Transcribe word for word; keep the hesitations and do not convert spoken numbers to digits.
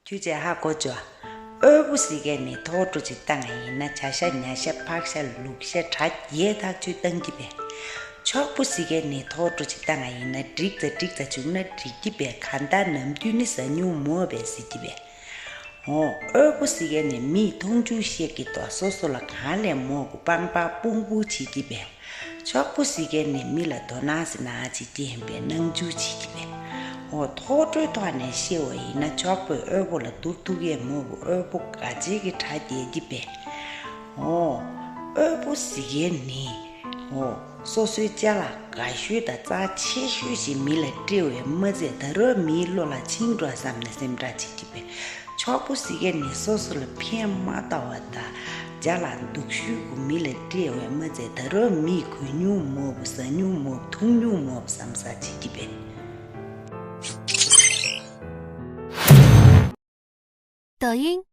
ཁྱོད་ཅག་ཧ་གོ་ཅོ། དབུལ་པོ་ཟེར་མཁན་ནི་ཐོག་འགྲོ་ཅིག་བཏང་ང་ཡིན་ན་བྱ་ཤ་ཉ་ཤ་ཕག་ཤ་ལུག་ཤ་དྲ་རྒྱའི་ཐག་ཆོད་བཏང་གི་པས། ཕྱུག་པོ་ཟེར་མཁན་ནི་ཐོག་འགྲོ་ཅིག་བཏང་ང་ཡིན་ན་འགྲིག་ཙ་འགྲིག་ཙ་བྱུང་ན་འགྲིག་གི་པས། གང་ལྟར་ནམ་རྒྱུན་ནི་ཟ་སྨྱུག་མོ་བས་ཟེར་གི་པས། འོ། དབུལ་པོ་ཟེར་མཁན་ནི་མིས་མཐོང་ཆུང་བཤད་ཀྱི་དོ། སོ་སོ་ལ་གང་ལས་མོ་གུ་པང་པང་སྤུང་སྤུང་བྱེད་ཀྱི་པས། ཕྱུག་པོ་ཟེར་མཁན་ནི་མི་ལ་དོ་སྣང་ཟེར་ན་བྱེད་ཀྱི་ཡིན་པས་སྣང་ཆུང་བྱེད་ཀྱི་པས། འོ། ཐོག་འགྲོའི་ཐོག་ནས་བཤད་པ་ཡིན་ན་ཕྱུག་པོས་དབུལ་པོ་ལ་བསྡུར་ཐུབ་ཀྱི་མོ་གུ་དབུལ་པོ་དགའ་བྱེད་ཀྱི་དྲ་རྒྱའི་གི་པས། འོ། དབུལ་པོ་ཟེར་མཁན་ནི། འོ། སོ་སོའི་ཅ་ལག་དགའ་ཤོས་དང་རྩ་ཆེ་ཤོས་ཤིག་མི་ལ་སྤྲད་པས་མ་ཚད་ད་རུང་མིའི་བློ་ལ་ཆིངས་འགྲོ་བསམ་ནས་སེམས་ཁྲལ་བྱེད་ཀྱི་པས། ཕྱུག་པོ་ཟེར་མཁན་ནི་སོ་སོ་ལ་ཕན་མ་ཐོགས་པ་དང་རྒྱ་ལ་སྡུག་ཤོས་གུ་མི་ལ་སྤྲད་པས་མ་ཚད་ད་རུང་མིས་གོན་སྨྱུག་མོ་བུ་ཟ་སྨྱུག་མོ་བུ་འཐུང་སྨྱུག་མོ་བུ་བསམ་ས་བྱེད་ཀྱི་པས། 抖音